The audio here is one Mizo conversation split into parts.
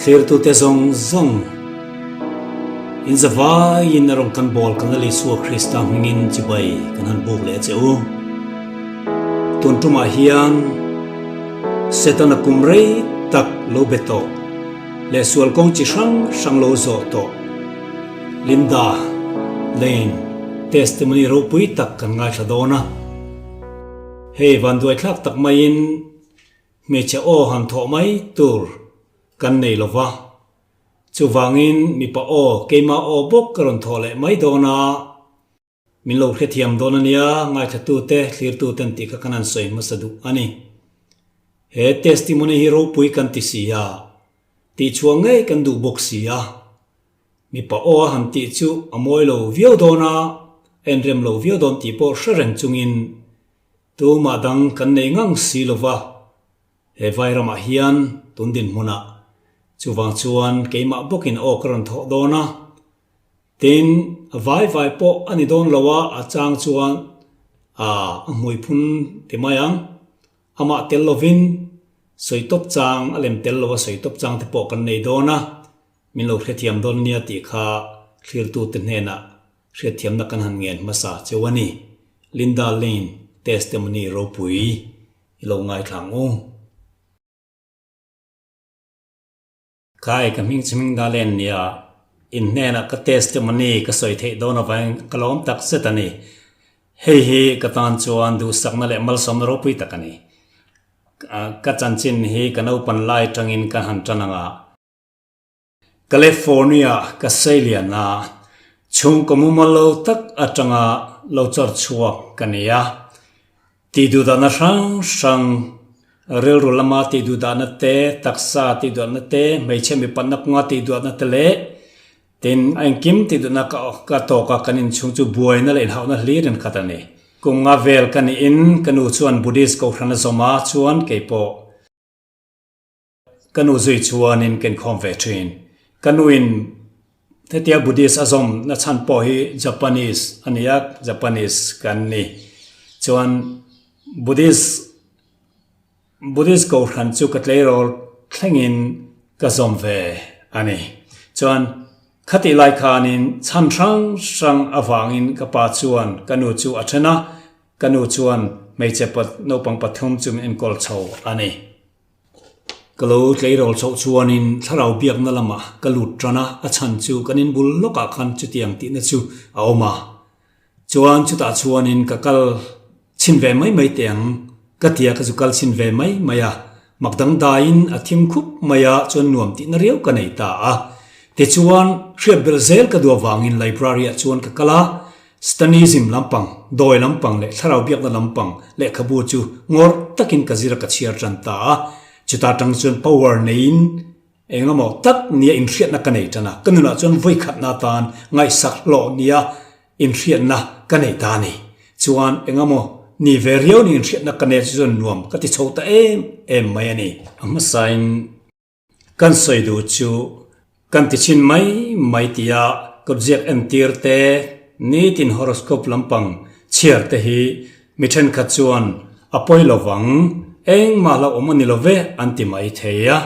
Thlirtute zawng zawng in zavaiin a rawn kan bawl kan Lal Isua Krista hmingin chibai kan han buk leh a che u. Tun tumah hian Setana kum rei tak lo be tawh leh sual kawng chi hrang hrang lo zawh tawh Linda Lane testimony ropui tak kan ngaithla dawn a. Hei vanduaithlak tak maiin Hmeichhe aw han thawh mai tur kan nei lo va, chuvangin mipa aw, keimah aw bawk ka rawn thawh leh mai dawn a, min lo hrethiam dawn a nia, ngaithlatute, thlirtuten tih kha kan han sawi hmasa duh a ni. He testimony hi ropui kan ti si a, tihchhuah ngei kan duh bawk si a, mipa aw a han tih chu a mawi lo viau dawn a, a inrem lo viau dawn tih pawh hre reng chungin Tumah dang kan nei ngang si lo va, he vai ramah hian tun dinhmunah chuvang chuan keimah bawkin aw ka rawn thawh dawn a, tin a vai vai pawh a ni dawn lo a, a chang chuan a a hmui phun ti mai ang, amah tel lovin sawi tawp chang a lem tel lo a sawi tawp chang te pawh kan nei dawn a, min lo hrethiam dawn nia tih kha thlirtute hnenah Hriatthiamna kan han ngen hmasa cheu a ni. Linda Lane testimony ropui i lo ngaithla ang u. Kai, ka hming chu hming Dalen nia, in hnenah ka testimony ka sawi theih dawn avangin ka lawm tak zet a ni. Hei hi ka tan chuan duhsakna leh malsawmna ropui tak a ni. Ka chanchin hi ka naupan lai tangin ka han tan ang a. California ka seilian a, chhungkaw mumal lo tak atanga lo chawr chhuak ka ni a. Tihduhdahna hrang hrang, rilru lama tihduhdahna te, taksa tihduhdahna te, hmeichhe mipatna kawnga tihduhdahna te leh tin a engkim tihduhna ka tawk a, kan inchhung chu buaina leh inhauhna hlir in khat a ni. Kum nga vel ka niin ka nu chuan Buddhist kohhran a zawm a, chuan keipawh. Ka nu zui chuanin ka inkhawm ve thin. Ka nuin hetia Buddhist a zawm na chhan pawh hi Japanese a ni a, Japanese kan ni. Chuan Buddhist Buddhist kohhran chu ka tleirawl thlengin ka zawm ve a ni. Chuan khatih lai khanin chhan hrang hrang avangin ka pa chuan ka nu chu a then a, ka nu chuan hmeichhe naupang pathum chu min enkawl chho a ni. Ka lo tleirawl chhoh chuanin thlarau biakna lamah ka lut tan a, a chhan chu kan inbul lawkah khan chutiang tihna chu a awm a. Chuan chutah chuanin ka kal chhin ve mai mai teh ang ka ti a, ka zu kal chhin ve mai mai a. Mak dangdaiin a thim khup mai a, chuan nuam tihna riau ka nei ta a. Tichuan hriat belh zel ka duh avangin library-ah chuan ka kal a, Satanism lampang, dawi lampang leh thlarau biakna lampang lehkhabu chu ngawr takin ka zir a ka chhiar tan ta a. Chuta tang chuan power neiin engemaw tak nia inhriatna ka nei tan a, ka nunah chuan vawikhatna atan ngaihsak hlawh nia inhriatna ka nei ta a ni. Chuan engemaw ni ve riau ni inhriatna ka nei chu chuan nuam ka ti chho ta em em mai a ni. A hmasain Kan sawi duh chu kan ti chhin mai mai tia kawtziak entir te, nitin horoscope lampang chhiar te hi mi thenkhat chuan a pawi lo vang, engmah lo awm a ni lo ve an ti mai thei a.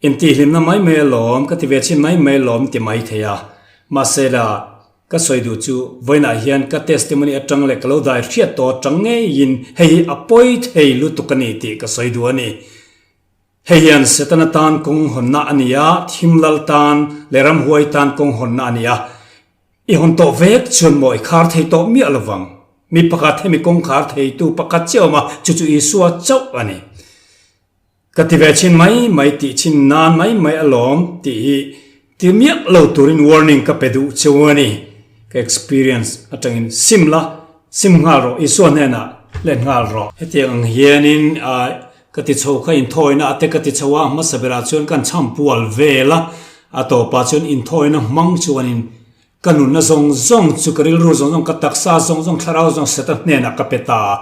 Intihhlimna mai mai alawm ka ti ve chhin mai mai alawm ti mai thei a, mahse la ka sawi duh chu vawiinah hian ka testimony atang leh ka lo dai hriat tawh atang ngeiin hei hi a pawi thei lutuk a ni tih ka sawi duh a ni. Hei hian Setana tan kawng hawnna a ni a, thim lal tan leh ramhuai tan kawng hawnna a ni a. I hawn tawh vek chuan maw i khar thei tawh miah lovang. Mi pakhat hemi kawng khar theitu pakhat chiah awm a, chu chu Isua chauh a ni. Ka ti ve chhin mai mai tih chhin nan mai mai alawm tih hi ti miah lo turin warning ka pe duh cheu a ni. Ka experience atangin sim la, sim nghal rawh, Isua hnenah let nghal rawh. Hetiang ang hianin Ka ti chho kha inthawina ate ka ti chho a, hmasa berah chuan kan chham pual vel a, a tawpah chuan inthawina hmang chuanin ka nunna zawng zawng chu ka rilru zawng zawng, ka taksa zawng zawng, thlarau zawng Setana hnenah ka pe ta a.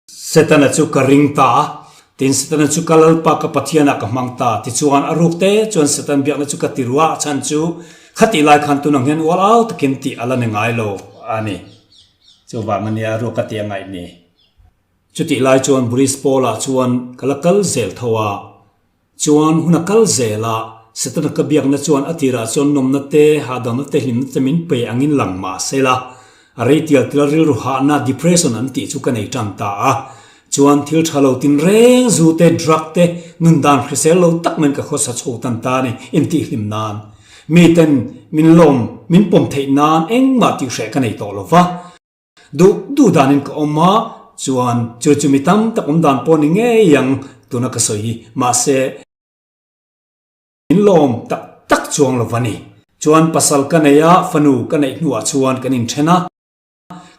Setana chu ka ring ta a, tin Setana chu ka Lalpa ka Pathianah ka hmang ta. Tichuan a ruk te chuan Setan biakna chu ka ti ruah a, chhan chu khatih lai khan tunang hian ual au takin tih a la ni ngai lo a ni. Chuvang a nia ruak ka tih a ngaih ni. Chutih lai chuan Buddhist Paula chuan ka la kal zel tho a. Chuan hun a kal zel a, Setana ka biakna chuan a tirah chuan nawmna te, hahdamna te, hlimna te min pe angin lang mah se la, a rei tial tial rilru hahna, depression an tih chu ka nei tan ta a. Chuan thil tha lo tinreng zu te, drug te, nun dan hrisel lo tak maiin ka khawsa chho tan ta a ni, intihhlim nan. Miten min lawm, min pawm theih nan engmah tihhreh ka nei tawh lo va. Duh duh danin ka awm a, chuan chu chu mi tam tak awm dan pawh ni ngei ang tuna ka sawi hi, mahse min lawm tak tak chuang lo va ni. Chuan pasal ka nei a, fanu ka neih hnuah chuan kan inthen a,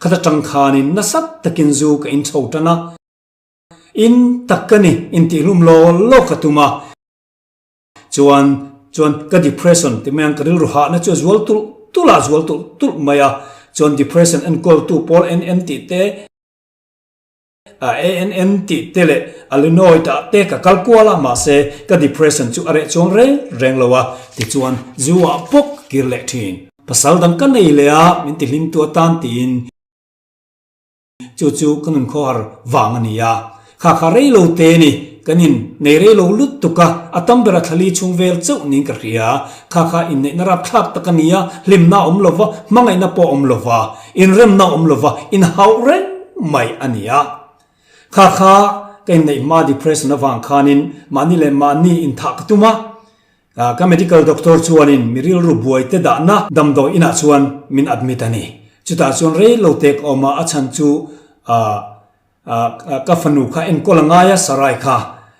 khata tang khanin nasa takin zu ka inchho tan a, in tak ka ni intihhlum law law ka tum a. Chuan chuan ka depression ti mai ang ka rilru hahna chu a zual tulh tulh a, a zual tulh tulh mai a. Chuan depression enkawltu pawl NN tih te, ANN tih te leh Alinoid ah te ka kal kual a, mahse ka depression chu a reh chuang reng reng lo a. Tichuan zu ah bawk kir leh thin. Pasal dang ka nei leh a, min ti hlimtu atan tiin. Chu chu ka nun khawhar vang a ni a, kha kha rei lo te ni, kan in nei rei lo lutuk a, a tam ber a thlali chhung vel chauh niin ka hria. Kha kha inneihna rapthlak tak a ni a, hlimna a awm lo va, hmangaihna pawh a awm lo va, inremna a awm lo va, inhauh reng mai a ni a. Kha kha ka inneih hma depression avang khanin mahni leh mahni inthah ka tum a, Ka medical doctor chuanin mi rilru buai te dahna damdawi inah chuan min admit a ni. Chutah chuan rei lo te ka awm a, a chhan chu ka fanu kha enkawl a ngai a, Sarai kha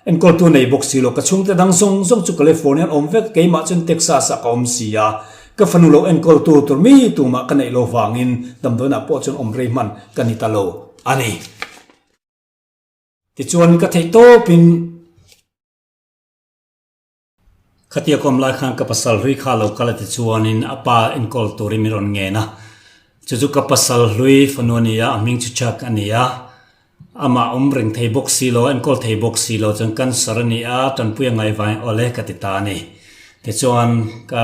enkawltu nei bawk si lo. Ka chhungte dang zawng zawng chu California an awm vek a, keimah chuan Texas ah ka awm si a. Ka fanu lo enkawltu tur mi tumah ka neih lo vangin damdawi inah pawh chuan awm rei hman ka ni ta lo a ni. Tichuan ka theih tawpin. Khatia kawm lai khan ka pasal hlui kha lo kal a ti chuanin a pa enkawl turin min rawn ngen a. Chu chu ka pasal hlui fanu a ni a, a hming chu Chuck a ni a. Amah awm reng thei bawk si lo, enkawl thei bawk si lo chuan cancer a ni a, tanpui a ngai vangin awle ka ti ta a ni. Tichuan ka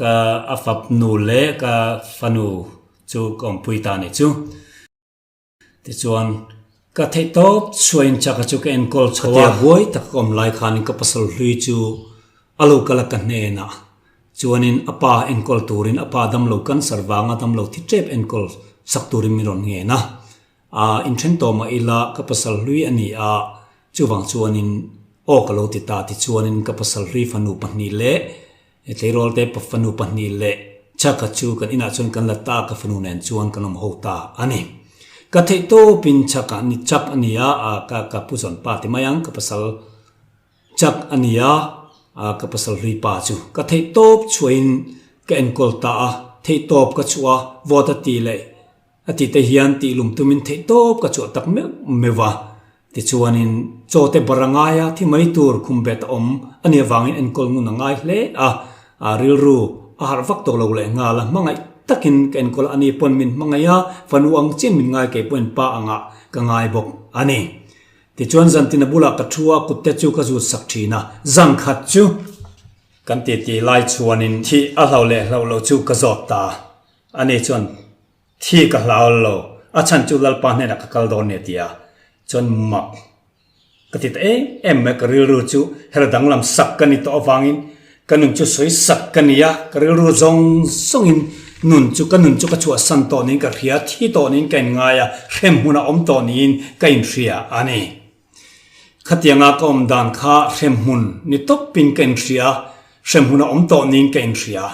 ka a fapnu leh ka fanu chu ka awmpui ta a ni chu. Tichuan, ka theih tawp chhuahin chaka chu ka enkawl chho a. Khatia buai tak ka awm lai khanin ka pasal hlui chu a lo kal a ka hnenah chuanin a pa enkawl turin a pa damlo cancer vanga damlo thi tep enkawl sak turin min rawn ngen a. Aa inthen tawh mah ila ka pasal hlui a ni a, chuvang chuanin aw ka lo ti ta tichuanin ka pasal hlui fanu pahnih leh He tleirawl te fanu pahnih leh Chaka chu kan inah chuan kan la ta a, ka fanu nen chuan kan awm ho ta a ni. Ka theih tawpin Chaka ni Chak a ni a, ka ka pu zawn pa ti mai ang, ka pasal Chak a ni a, ka pasal hlui pa chu ka theih tawp chhuahin ka enkawl ta a, theih tawp ka chhuah a, vawt a ti leh A ti te hian tih lum tumin theihtawp ka chhuah tak meuh meuh a. Tichuanin chaw te bar a ngai a, thi mai tur khum bet a awm a nih avangin enkawl ngun a ngai hle a. A rilru a harh vak tawh lo leh nghal a, hmangaih takin ka enkawl a, ani pawn min hmangaih a, fanu ang chian min ngai kei pawhin pa angah ka ngai bawk a ni. Tichuan zantin a bulah ka thu a, kut te chu ka zut sak thin a, zan khat chu kan titi lai chuanin thih a hlau leh hlauh loh chu ka zawt ta a, ani chuan Thi ka hlau lo, a chhan chu Lalpa hnenah ka kal dawn nia ti a, chuan mak ka ti ta em em mai, ka rilru chu her danglam sak ka ni tawh avangin ka nun chu sawi sak ka ni a, ka rilru zawng zawngin nun chu ka nun chu ka chhuahsan tawh niin ka hria, thi tawh niin ka inngai a, hrem hmunah awm tawh niin ka inhria a ni. Khatianga ka awm dan kha hrem hmun ni tawpin ka inhria, hrem hmunah awm tawh niin ka inhria.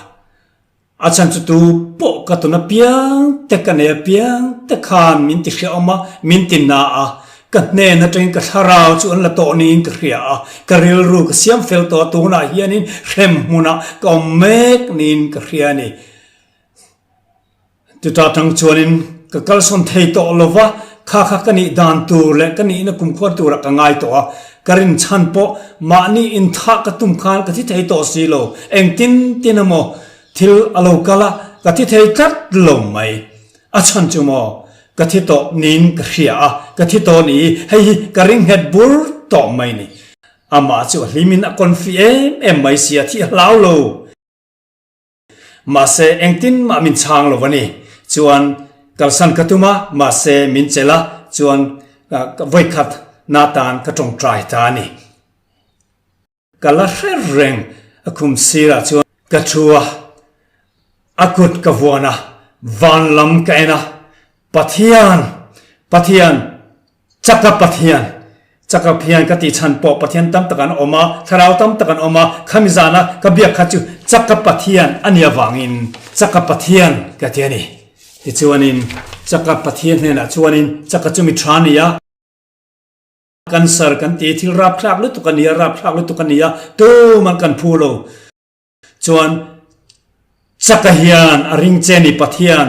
A chhan chu tu pawh ka tawn apiang te ka nei apiang te khan min ti hriaawm a, min ti na a, ka hnen atangin ka thlarau chu an la tawh niin ka hria a, ka rilru ka siam fel tawh a, tunah hianin hrem hmunah ka awm mek niin ka hria a ni. Chuta tang chuanin ka kalsawn thei tawh lo va, kha kha ka nih dan tur leh ka nihna kumkhuar turah ka ngai tawh a, ka rinchhan pawh mahni inthah ka tum khan ka thi thei tawh si lo, engtin tin emaw thil a lo kal a, ka thi thei tlat lo mai. A chhan chu maw ka thi tawh niin ka hria a, ka thi tawh ni i hei hi ka ring nghet bur tawh mai ni. Amah chu a hlimin a confi em em mai si a, thi a hlau lo. Mahse, engtin mah min chhang lo a ni. Chuan, kalsan ka tum a, mahse min chelh a, chuan vawikhat na tan ka tawngtai ta a ni. ka la hre reng. A khum sirah chuan ka thu a, a kut ka vuan a, van lam ka en a, Pathian! Pathian! Chaka Pathian! Chaka Pathian ka tih chhan pawh Pathian tam tak an awm a, thlarau tam tak an awm a, khami zana ka biak kha chu Chaka Pathian a nih avangin Chaka Pathian ka ti a ni. Tichuanin Chaka Pathian hnenah chuanin Chaka chu mi tha a ni a. Cancer kan ti, thil rapthlak lutuk a ni a, rapthlak lutuk a ni a, tuman kan phu lo. Chuan chaka hian a ring che ni Pathian,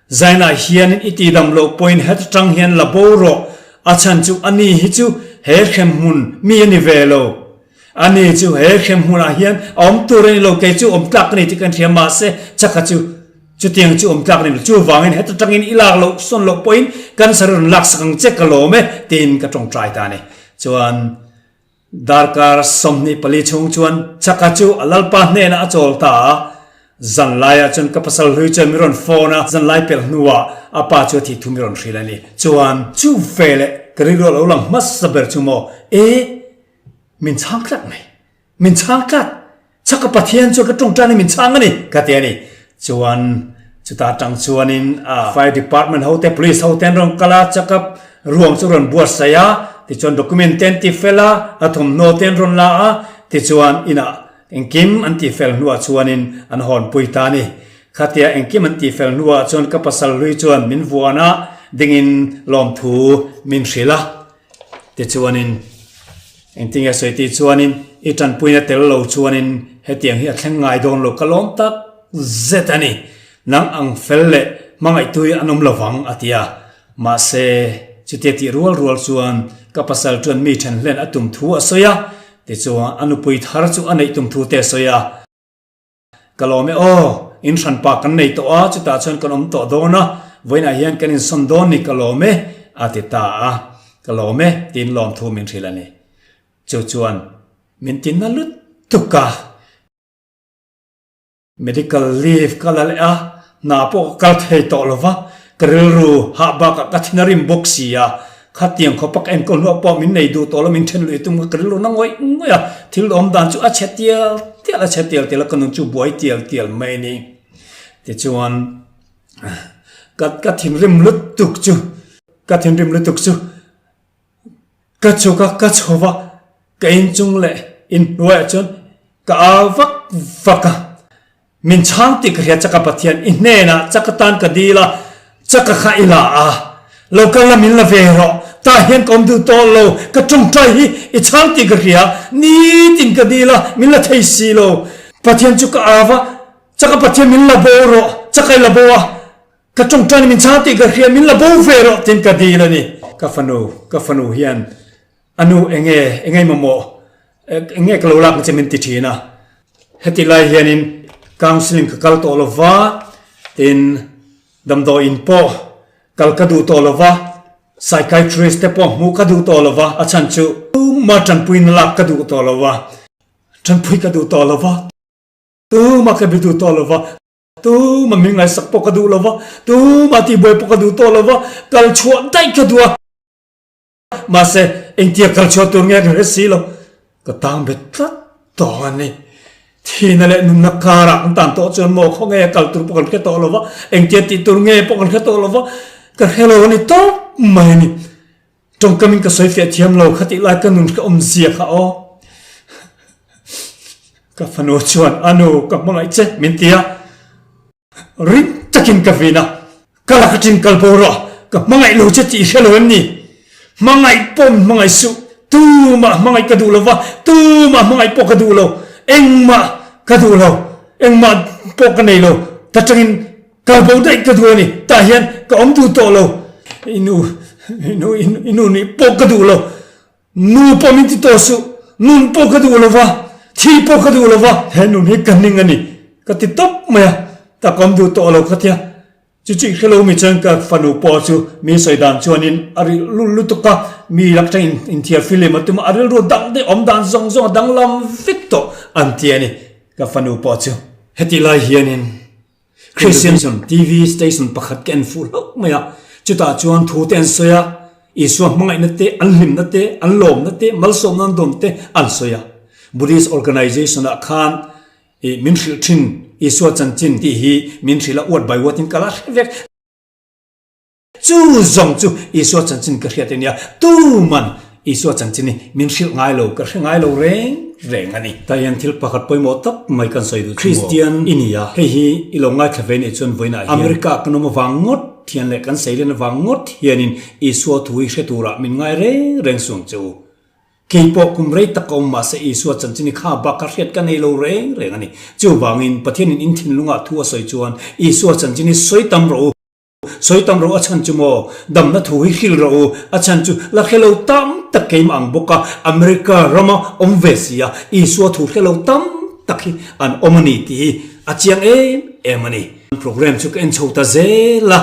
zainah hianin i tihdam loh pawhin heta tang hian la bo rawh, a chhan chu a ni hi chu he hremhmun mi a ni ve lo. A ni chu he hremhmunah hian a awm tur a ni lo, kei chu awm tlak ka ni tih kan hria mahse chaka chu Chutiang chu awm tlak ni lo. Chuvangin heta tangin i lak loh sawn loh pawhin cancer rawn laksak ang che ka lawm e tiin ka tawngtai ta a ni. Chuan darkar 24 chhung chuan chaka chu a lalpa hnenah a chawl ta a. Zan laiah chuan ka pasal hlui chuan mi rawn phone a, zan lai pelh hnuah a pa chu a thih thu mi rawn hrilh a ni. Chuan chu veleh ka rilru a lo lang hmasa ber chu maw e min chhang tlat mai. Min chhang tlat. Chaka Pathian chuan ka tawngtan hi min chhang a ni, ka ti a ni. Chuan chuta tang chuanin a Fire Department ho te, Police ho te an rawn kal a, chaka ruang chu rawn buatsaih a, tichuan document te an ti fel a, a thawmhnaw te an rawn la a, tichuan inah engkim an ti fel hnuah chuanin an hawnpui ta a ni. Khatia engkim an ti fel hnuah chuan ka pasal hlui chuan min vuan a, dingin lawmthu min hrilh a. Tichuanin, engtinge sawi tih chuanin i tanpuina tel lo chuanin hetiang hi a thleng ngai dawn lo ka lawm tak zet a ni. Nang ang fel leh hmangaihtu hi an awm lo vang, a ti a. Mahse, chutia tih rual rual chuan ka pasal chuan mi then hlen a tum thu a sawi a, tichuan a nupui thar chu a neih tum thu te a sawi a. Ka lawm e aw, in hranpa kan nei tawh a, chutah chuan kan awm tawh dawn a, vawiinah hian kan insawn dawn ni ka lawm e, a ti ta a. Ka lawm e, tiin lawmthu min hrilh a ni. Chu chuan min ti na lutuk a. Medical leave ka la leh a, hna pawh ka kal thei tawh lo va, ka rilru hah bakah ka thin a rim bawk si a, Khatiang khawpa ka enkawl hnuah pawh min nei duh tawh lo, min then lui tum ka rilru na ngawih ngawih a, thil awm dan chu a chhe tial tial, a chhe tial tial a, ka nun chu buai tial tial mai a ni. Tichuan ka ka thinrim lutuk chu, ka thinrim lutuk chu ka chhuk a, ka chho va, ka inchung leh inhnuaiah chuan ka au vak vak a. Min chhang tih ka hria chaka Pathian i hnenah chaka tan ka dil a, chaka kha i la a, lo kal la min la ve rawh, tah hian ka awm duh tawh lo, ka tawngtai hi i chhang tih ka hria, nitin ka dil a, min la thei si lo, Pathian chu ka au a, chaka Pathian min la bo rawh, chaka i la bo a, ka tawngtai ni min chhang tih ka hria, min la bo ve rawh tiin ka dil a ni. Ka fanu, ka fanu hian A nu enge, enge i mamawh, enge ka lo lak na che min ti thin a. Heti lai hianin counselling ka kal tawh lo va, tin damdawiin pawh kal ka duh tawh lo va, psychiatrist te pawh hmuh ka duh tawh lo va, a chhan chu tumah tanpuina lak ka duh tawh lo va, tanpui ka duh tawh lo va, tumah ka bi duh tawh lo va, tumah min ngaihsak pawh ka duh lo va, tumah tihbuai pawh ka duh tawh lo va, kal chhuah daih ka duh a. Mahse, engtia kal chhuah tur nge ka hre si lo. Ka tang bet tlat tawng a ni. Thihna leh nunna karah kan tan tawh chuan maw khaw nge a kal tur pawh kan hre tawh lo va, engtia tih tur nge pawh kan hre tawh lo va, ka hre lo a ni tawp mai a ni. Tawngkamin ka sawi fiah thiam lo kha tih lai ka nun ka awmzia kha aw. Ka fanu chuan a nu ka hmangaih che min ti a. Ring takin ka vin a, ka lak aṭin kal bo rawh, ka hmangaih lo che tih i hre lo em ni? Hmangaih pawh min hmangaih suh, tumah hmangaih ka duh lo va, tumah hmangaih pawh ka duh lo, engmah ka duh lo, engmah pawh ka nei lo, ta ṭangin kal bo daih ka duh a ni, tah hian ka awm duh tawh lo, i nu, i nu, i nu nih pawh ka duh lo. Nu pawh min ti tawh suh, nun pawh ka duh lo va, thi pawh ka duh lo va, he nun hi ka ning a ni, ka ti tawp mai a, tak awm duh tawh lo ka tia. Chu chu i hre lo mi chuan ka fanu pawh chu mi sawi dan chuanin a rilru lutuk a, mi lak atangin inthiar film a tum a, a rilru dang daih awm dan zawng zawng a danglam vek tawh an ti a ni, ka fanu pawh chu. Hetih lai hianin Christian TV station pakhat ka en fuh hlauh mai a, chutah chuan thu te an sawi a, Isua hmangaihna te, an hlimna te, an lawmna te, malsawmna an dawn te an sawi a. Buddhist Organization ah khan ih min hrilh thin Isua chanchin tih hi min hrilh a word by word in ka la hre vek. Chu zawng chu Isua chanchin ka hriat a nia, tuman Isua chanchin hi min hrilh ngai lo, ka hre ngai lo reng reng a ni. Tah hian thil pakhat pawimawh tak mai kan sawi duh chu maw? Kristian i ni a, hei hi i lo ngaithla ve nih chuan vawiinah hian America kan awm avang ngawt hian leh kan seilen avang ngawt hianin Isua thu hi hre turah min ngai reng reng suang che u. Kei pawh kum rei tak ka awm mahse Isua chanchin hi kha bak kha hriat ka nei lo reng reng a ni. Chuvangin Pathianin in thinlungah thu a sawi chuan Isua chanchin hi sawi tam rawh u. Sawi tam rawh a chhan chu maw? Damna thu hi hril rawh u, a chhan chu la hre lo tam tak keimah ang bawk a, America rama awm ve si a, Isua thu hre lo tam tak hi an awm a ni tih hi a chiang em em a ni. Program chu ka en chho ta zel a,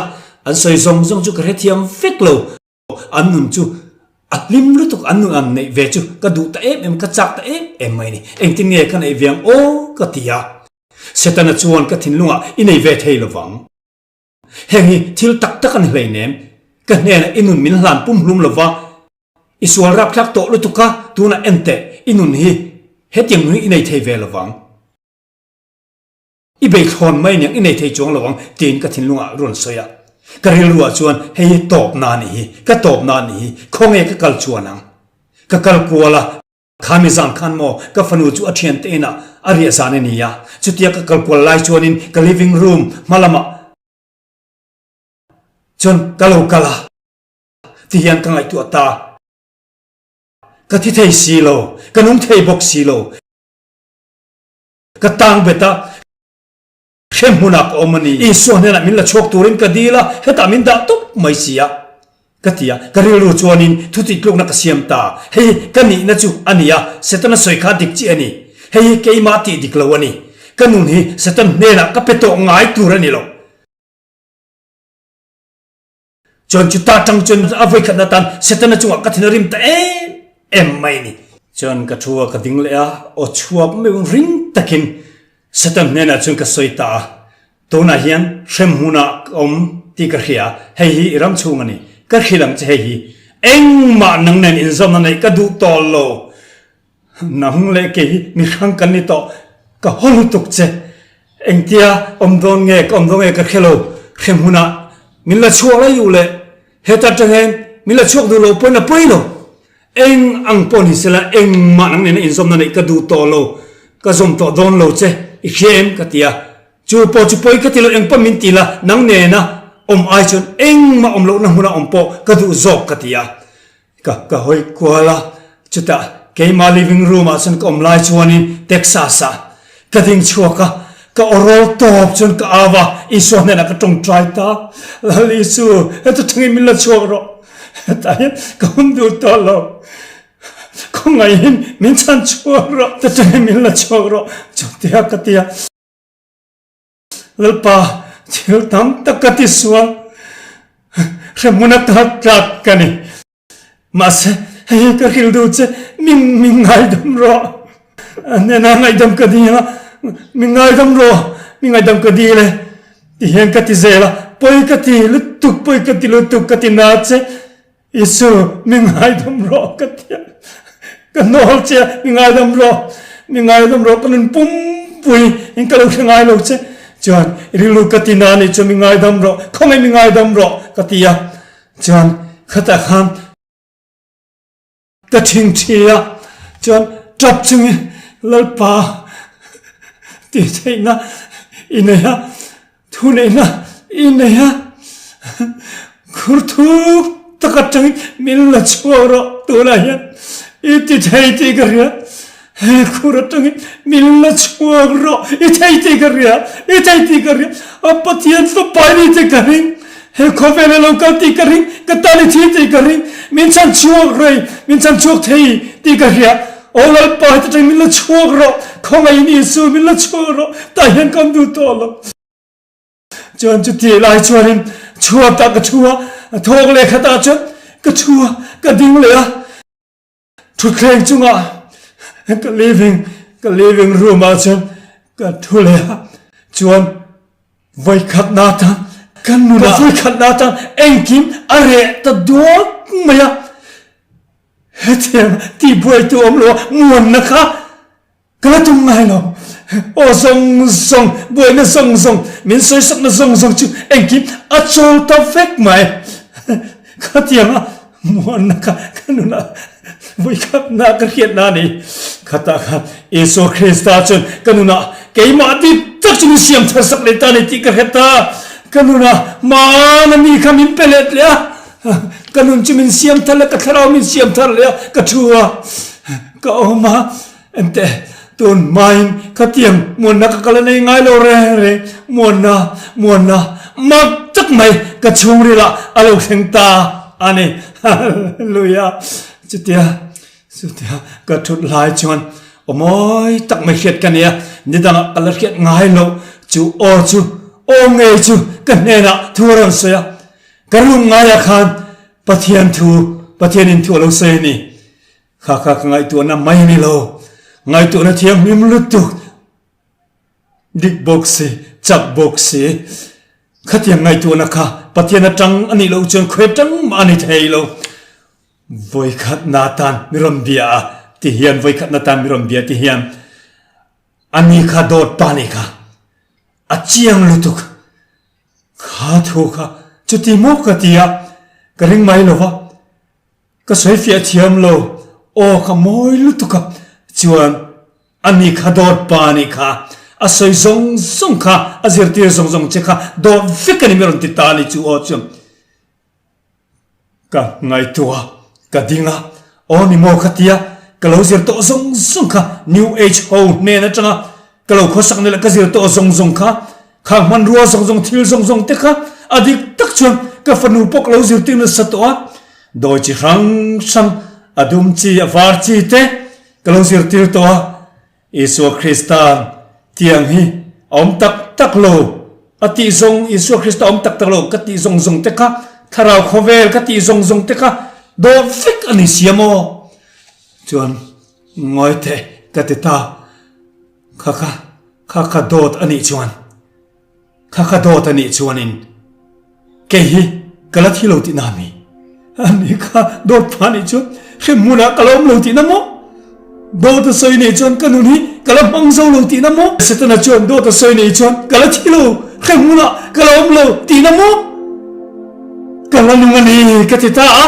an sawi zawng zawng chu ka hrethiam vek lo. An nun chu a hlim lutuk, an nun an neih ve chu ka duh ta em em, ka chak ta em em mai a ni. Engtin nge ka neih ve ang aw ka ti a. Setana chuan ka thinlungah i nei ve thei lovang. Heng hi thil tak tak a ni hleinem. Ka hnenah i nun min hlan pumhlum lova, i sual rapthlak tawh lutuk a, tunah en teh, i nun hi hetiang nun hi i nei thei ve lovang. I beithlawn mai aniang i nei thei chuang lovang tiin ka thinlungah rawn sawi a. Ka rilruah chuan hei hi tawpna a nih hi, ka tawpna a nih hi, khawnge ka kal chuan ang? Ka kal kual a. Kha mi zan khan maw ka fanu chu a thiante inah a riah zan a ni a, chutia ka kal kual lai chuanin ka living room hma lamah chuan ka lo kal a ti hian ka ngaihtuah ta. Ka thi thei si lo, ka nung thei bawk si lo, ka tang bet a. Hre hmunah ka awm a ni. Isua hnenah min la chhuak turin ka dil a, hetah min dah tawp mai si a, ka ti a. Ka rilru chuanin thutih tlukna ka siam ta. Hei hi ka nihna chu a ni a, Setana sawi kha dik chiah a ni. Hei hi keimah tih dik lo a ni. Ka nun hi Satan hnenah ka pe tawh ngai tur a ni lo. Chuan chuta tang chuan a vawikhatna tan Setana chungah ka thin a rim ta em em mai a ni. Chuan ka thu a ka ding leh a, aw chhuak meuh ring takin Satan hnenah chuan ka sawi ta a, Tunah hian hrem hmunah ka awm tih ka hria, hei hi i ram chhung a ni, ka hrilh ang che hei hi engmah nang nen inzawmna neih ka duh tawh lo. Nang leh kei hi mi hrang kan ni tawh, ka haw lutuk che. Engtia awm dawn nge ka awm dawn nge ka hre lo, hre hmunah min la chhuak lai duh leh heta tang hian min la chhuak duh lo pawn a pawi lo. Eng ang pawh ni sela engmah nang nena inzawmna neih ka duh tawh lo, ka zawm tawh dawn lo che, i hria em ka ti a. Chu pawh chu pawi ka ti lo, eng pawh min ti la, nang nena awm ai chuan engmah awm lohna hmuna awm pawh ka duh zawk ka ti a. Ka ka hawi kual a, chutah keimah living room ah chuan ka awm lai chuanin Texas ah ka ding chhuak a, ka aw rawl tawp chuan ka au a, Isua hnenah ka tawngtai ta, Lal Isu, heta tangin min la chhuak rawh, hetah hian ka awm duh tawh lo, khawngaihin min chhan chhuak rawh, heta tangin min la chhuak rawh, chutia ka ti a. Lalpa, thil tam tak ka ti sual, hrehmun ata tlak ka ni. Mahse, hei hi ka hrilh duh che, min min ngaidam rawh. A hnenah ngaihdam ka dil a, min ngaidam rawh, min ngaihdam ka dil e, ti hian ka ti zel a, pawi ka ti lutuk, pawi ka ti lutuk, ka ti na che. Isu, mi ngaidam rawh ka ti a, ka hnawl che a, mi ngaidam rawh, mi ngaidam rawh ka nun pumpui in ka lo hre ngai lo che, chuan rilru ka ti na nih chuan mi ngaidam rawh, khawngaih mi ngaidam rawh ka ti a, chuan khatah khan ka thingthi a, chuan tap chungin Lalpa tih theihna i nei a, Thuneihna i nei a, khur thuk tak atangin min la chhuak rawh tunah hian i ti thei tih ka hria, he khur atangin min la chhuak rawh i thei tih ka hria, i thei tih ka hria, a Pathian fapa i ni tih ka ring, he khawvel a lo kal tih ka ring, ka tan i thi tih ka ring, min chhan chhuak rei, min chhan chhuak thei tih ka hria, aw Lalpa heti atangin min la chhuak rawh, khawngaihin Isu min la chhuak rawh, tah hian ka awm duh tawh lo. Chuan chutih lai chuanin chhuatah ka thu a, thawk leh khatah chuan ka thu a, ka ding leh a, thutthleng chungah ka living ka living room ah chuan ka thu leh a, chuan vawikhatna atan ka nunah vawikhatna atan engkim a reh ta duak mai a, hetiang tihbuaitu awm lo a muanna kha. Ka la tum ngai lo. Aw zawng zawng, buaina zawng zawng, min sawisakna zawng zawng chu engkim a chawl ta vek mai. Khatianga muanna kha ka nunah vawikhatna ka hriatna a ni. Khatah khan Isua Krista chuan ka nunah keimah dik tak chu min siam thar sak leh ta a ni tih ka hre ta. Ka nunah hmana mi kha min pe let leh a, ka nun chu min siam thar leh a, ka thlarau min siam thar leh a, ka thu a, ka awm a. Enteh, tun hmain khatiang muanna ka kal a nei ngai lo reng reng, muanna, muanna mak tak mai ka chhungrilah a lo thleng ta a ni. Hallelujah! Chutia, chutia ka thut lai chuan aw mawi tak mai hriat ka nia, nidangah ka la hriat ngai loh chu aw chu, aw ngei chu ka hnenah thu a rawn sawi a, ka room ngaiah khan Pathian thu, Pathianin thu a lo sawi a ni. Kha kha ka ngaihtuahna mai a ni lo, ngaihtuahna thianghlim lutuk, dik bawk si, chak bawk si. Khatiang ngaihtuahna kha Pathian atang a nih loh chuan khawi atang mah a ni thei lo. Vawikhatna atan mi rawn bia a ti hian, vawikhatna atan mi rawn bia ti hian a ni kha dawt pa nih kha a chiang lutuk. Kha thu kha chuti maw ka ti a, ka ring mai lo va. Ka sawi fiah thiam lo, aw ka mawi lutuk a, chuan a ni kha dawt pa a nih kha, a sawi zawng zawng kha, a zirtir zawng zawng che kha dawt vek a ni mi rawn ti ta a ni chu aw chuan ka ngaihtuah a, ka ding a, aw ni maw ka ti a, ka lo zir tawh zawng zawng kha New Age ho hnen atanga Ka lo khawsak ni leh ka zir tawh zawng zawng kha, kha hmanrua zawng zawng thil zawng zawng te kha a dik tak chuan ka fanu pawh ka lo zirtir nasa tawh a, dawi chi hrang hrang, a dum chi, a var chi te ka lo zirtir tawh a, Isua Krista'n tiang hi a awm tak tak lo a tih zawng, Isua Krista awm tak tak lo ka tih zawng zawng te kha, thlarau khawvel ka tih zawng zawng te kha dawh vek a ni sia maw? Chuan ngawi teh ka ti ta, kha kha kha kha dawt a nih chuan, kha kha dawt a nih chuanin kei hi ka la thi lo tihna a mi? A ni kha dawt pha nih chuan hrem hmunah ka la awm lo tihna maw? Dawt a sawi nih chuan ka nun hi ka la hmang zo lo tihna maw? Setana chuan dawt a sawi nih chuan ka la thi lo, hrem hmunah ka la awm lo tihna maw? Ka la nung a ni ka ti ta a.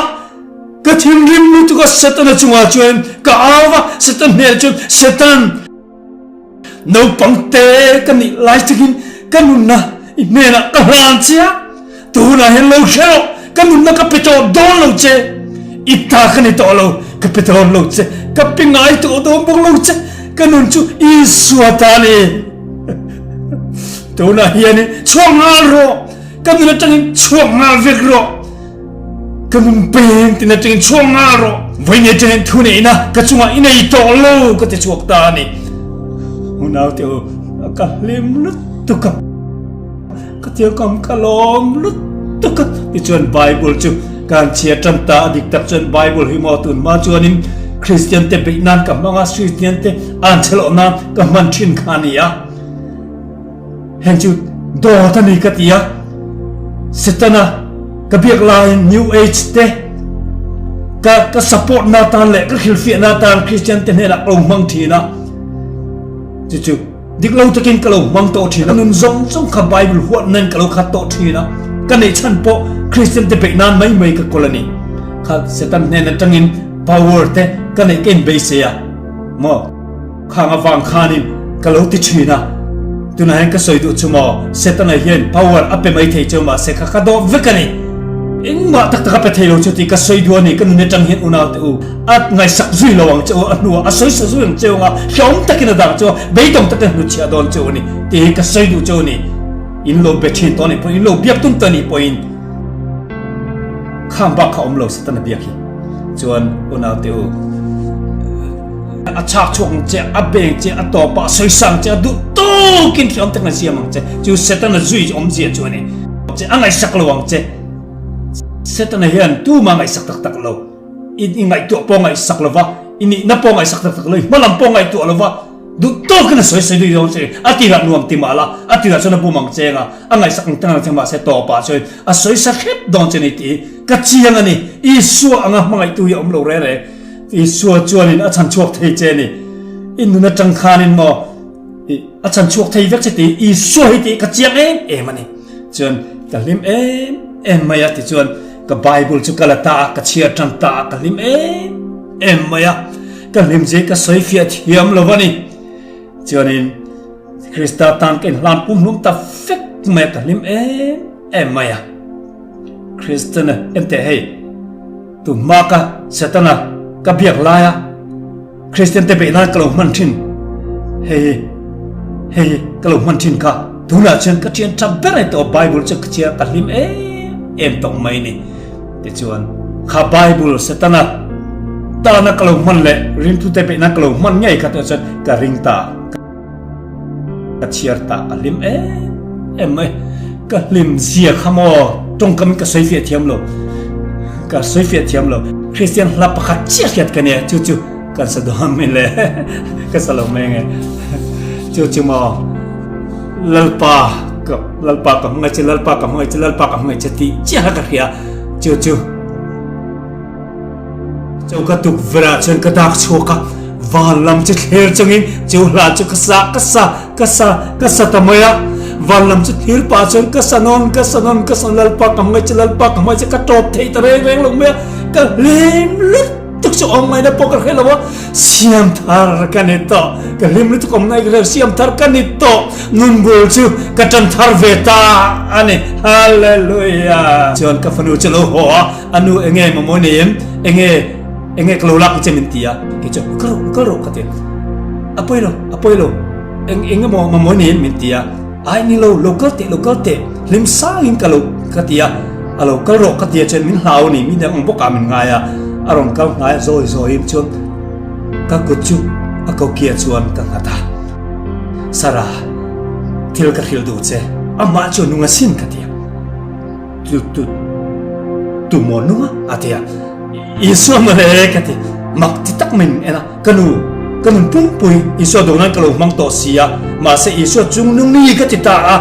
Ka thinrim lutuk a Setana chungah chuan ka au a, Setan hnenah chuan, Setan, naupang te ka nih lai takin ka nunna i hnenah ka hlan che a, tunah hian lo hre rawh, ka nunna ka pe tawh dawn lo che, i ta ka ni tawh lo, ka pe dawn lo che, ka pe ngai tawh dawn bawk lo che, ka nun chu Isua ta a ni. Tunah hianin chhuak nghal rawh, ka nun atangin chhuak nghal vek rawh. Ka nun peng tina tengin chhuak nga rawh. Vawiin atangin thu neihna ka chungah i nei tawh lo ka ti chhuak ta a ni. Unau te u, ka hlim lutuk a, ka thilkam ka lawm lutuk a. Tichuan Bible chu ka han chhiar tan ta a, dik tak chuan Bible hi maw tun hma chuanin Kristian te beih nan ka hmang a, Kristian te an chhe loh nan ka hman thin kha a ni a. Heng chu dawt a ni ka ti a, Setana ka biak laiin New Age te ka ka support na tan leh ka hrilhfiahna tan Christian te hnenah ka lo hmang thin a, chu chu dik lo takin ka lo hmang tawh thin a, nun zawng zawng kha Bible huat nan ka lo khat tawh thin a, ka neih chhan pawh Christian te beih nan mai mai ka kawl a ni. Kha Setan hnen atangin power te ka neih ka inbeisei a maw? Khang avang khanin ka lo ti thin a, tunah hian ka sawi duh chu maw, Setana hian power a pe mai thei cheu mahse kha ka dawp vek a ni. Engmah tak tak a pe thei lo chu tih ka sawi duh a ni, ka nun atang hian unau te u a ngaihsak zui lo ang che u, a hnuah a sawi sa zui ang cheu anga hlauhawm takin a dang cheu a, beidawng takin a hnutchhiah dawn cheu a ni tih hi ka sawi duh cheu a ni. In lo be thin tawh a nih pawhin, in lo biak tum tawh a nih pawhin, Khang bak kha awm lo Setana biak hi chuan unau te u a chhak chhuak ang che, a beng che, a tawp ah a sawi ang che, a duh tawkin hriam takin a siam ang che. Chu Setana zui awmzia chu a ni. Che a ngaihsak lo ang che. Setana hian tumah ngaihsak tak tak lo. I ngaihtuah pawh ngaihsak lo va, i nihna pawh ngaihsak tak tak lo, i hmalam pawh ngaihtuah lo va. Duh tawkin a sawi sawi duh dawn che, a tirah nuam ti mah la, a tirah chuan a bum ang cheng a, a ngaihsak ang teng ang cheng mahse tawpah chuan a sawi sa hrep dawn che ni tih hi ka chiang a ni. Isua anga hmangaihtu hi a awm lo reng reng. Isua chuanin a chhan chhuak thei che a ni. I nun atang khanin maw i a chan chhuak thei vek che tih Isua hi tih ka chiang em em a ni. Chuan ka hlim em em mai a tichuan ka Bible chu ka la ta a, ka chhiar tan ta a, ka hlim em em mai a. Ka hlim zia hi ka sawi fiah thiam lo a ni. Chuanin Krista tan ka inhlan pumhlum ta vek mai a, ka hlim em em mai a. Kristana enteh hei tunhma ka Setana ka biak laia Kristian te beih nan ka lo hman thin hei hei ka lo hman thin kha tunah chuan ka thian tha ber ani tawh Bible chu ka chhiar ka hlim em em tawh mai ni tichuan kha Bible Setana tana ka lo hman leh ringtu te beih nan ka lo hman ngei kha tah chuan ka ring ta. Ka chhiar ta ka hlim em em mai. Ka hlim zia kha maw tawngkam in ka sawi fiah thiam lo. Ka sawi fiah thiam lo. Kristian hla pakhat chiah hriat ka nia chu chu kan sa dawn mai le ka sa lo mai nge. Chu chu maw Lalpa ka Lalpa ka hmangaih che Lalpa ka hmangaih che Lalpa ka hmangaih che tih chiah kha ka hria chu chu. Choka tukverh ah chuan ka dak chhuak a, van lam chu thlir chungin chu hla chu ka sa ka sa ka sa ka sa ta mai a. Van lam chu thlir pah chuan ka sa nawn ka sa nawn ka sa nawn Lalpa ka hmangaih che Lalpa ka hmangaih che ka tawp thei ta reng reng lo mai a, ka hlim lutuk chu awm ngaihna pawh ka hre lo a, siam thar ka ni tawh, ka hlim lutuk awm ngaih ka hre lo, siam thar ka ni tawh, nun bul chu ka tan thar ve ta a ni, Hallelujah. Chuan ka fanu chu a lo haw a. A nu enge mamawh nei em? Enge enge ka lo lak che min ti a. Kei chuan kal rawh kal rawh ka ti a. A pawi lo a pawi lo eng eng emaw mamawh nei em min ti a. Ai ni lo lo kal teh lo kal teh hlim sangin ka lo ka ti a. A lo kal rawh ka ti a chuan min hlau a ni mi dang ang bawkah min ngai a. A rawn kal hnai a zawi zawiin chuan ka kut chu a ko kia chuan ka nghat a. Sarah thil ka hrilh duh che amah chu a nung asin ka ti a. Tu tu tu maw nung a a ti a Isua mawle ka ti mak ti tak mai min en a ka nu ka nun pumpui Isua do nan ka lo hmang tawh si a mahse Isua chung nung ni ka ti ta a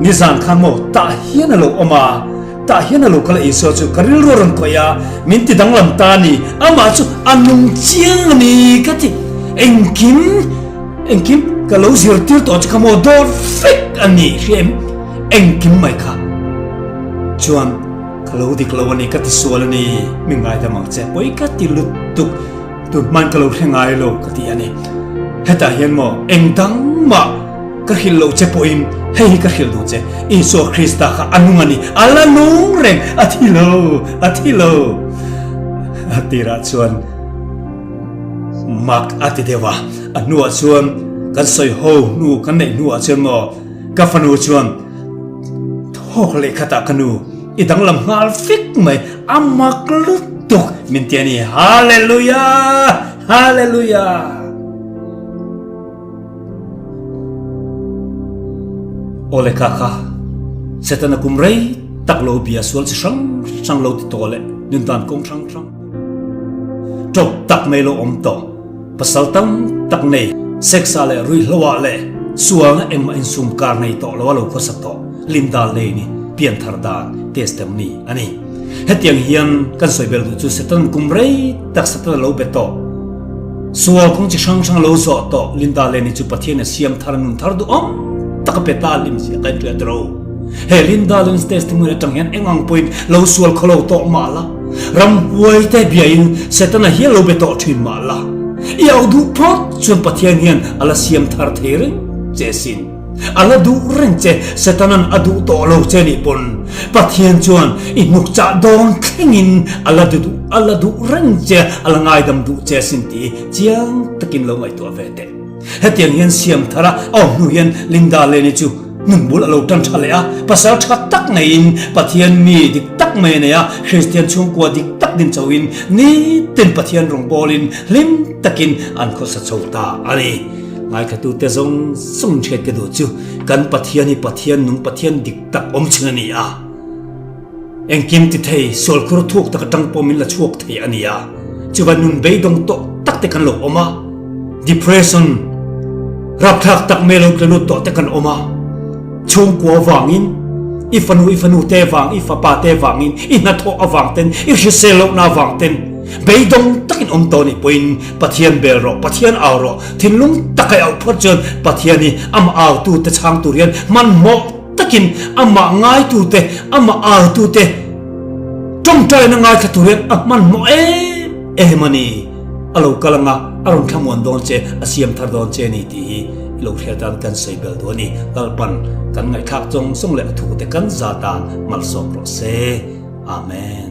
nizan khan maw tah hian a lo awm a tah hian a lo kal a Isua chu ka rilru a rawn khawih a min ti danglam ta a ni amah chu a nung chiang a ni ka ti engkim engkim ka lo zirtir tawh chu kha maw dawr vek a ni hria em. Engkim mai kha chuan ka lo dik lo a ni, ka ti sual a ni, mi ngaidam ang che, pawi ka ti lutuk, tun hmain ka lo hre ngai lo ka ti a ni. Hetah hian maw eng dang mah ka hrilh loh che pawhin hei hi ka hrilh duh che, Isua Krista kha a nung a ni, a la nung reng, a thi lo, a thi lo. A tirah chuan mak a ti deuh a, a hnuah chuan kan sawi ho hnu kan neih hnuah chuan maw, Ka fanu chuan thawk leh khatah ka nu i danglam nghal vek mai, a mak lutuk min ti a ni. Hallelujah! Hallelujah! Awle kha kha, Setana kum rei tak lo bia sual chi hrang hrang lo ti tawh leh nundan kawng hrang hrang tawp tak mai lo awm tawh. Pasal tam tak nei, sex ah leh ruihhlo ah leh sualna engmah insum kar nei tawh lo a lo khawsa tawh Linda Lane-i pianthar dan testimony a ni. Hetiang hian kan sawi bel duh chu Satan kum rei tak Satan a lo be tawh. Sual kawng chi hrang hrang a lo zawh tawh Linda Lane-i chu Pathian a siam thar a nun thar duhawm tak a pe ta a hlim zia ka inhria tiro. He Linda Lane's testimony atang hian eng ang pawhin lo sual khaw lo tawh mah la, Ramhuai te biain Setana hian lo be tawh thin mah la, i auh duh phawt chuan Pathian hian a la siam thar thei reng che sin. A la duh reng che, Setanan a duh tawh lo che nih pawn Pathian chuan i hnuk chah dawn thlengin a la duh a la duh reng che, a la ngaidam duh che sin tih chiang takin lo ngaihtuah ve teh. Hetiang hian siam thar a awm hnu hian Linda Lane-i chu nun bul a lo tan tha leh a, pasal tha tak ngeiin Pathian mi dik tak mai a nei a, Kristian chhungkua dik tak din chauhin nitin Pathian rawngbawlin hlim takin an khawsa chho ta a ni. Ngaithlatute zawng zawng hriat ka duh chu kan Pathian hi Pathian nung Pathian dik tak awm chhun a ni a. Engkim ti thei, sualkhur thuk tak atang pawh min la chhuak thei a ni a, chuvan nun beidawng tawh tak te kan lo awm a, depression rapthlak tak mai lo tla lut tawh te kan awm a, chhungkua vangin, i fanu i fanu te vang, i fapa te vangin, i hnathawh avang ten, i hrisel lohna avang ten. Beidawng takin awm tawh nih pawhin Pathian bel rawh, Pathian au rawh, thinlung taka i auh phawt chuan Pathian hi amah autute chhang tur hian hmanhmawh takin amah ngaitute, amah autute tawngtaina ngaithla tur hian a hmanhmawh em em a ni. A lo kal anga a rawn thlamuan dawn che, a siam thar dawn che a ni tih hi i lo hriat tan kan sawi bel duh a ni. Lalpan kan ngaihthlak zawng zawng leh a thute kan za tan malsawm rawh se. Amen.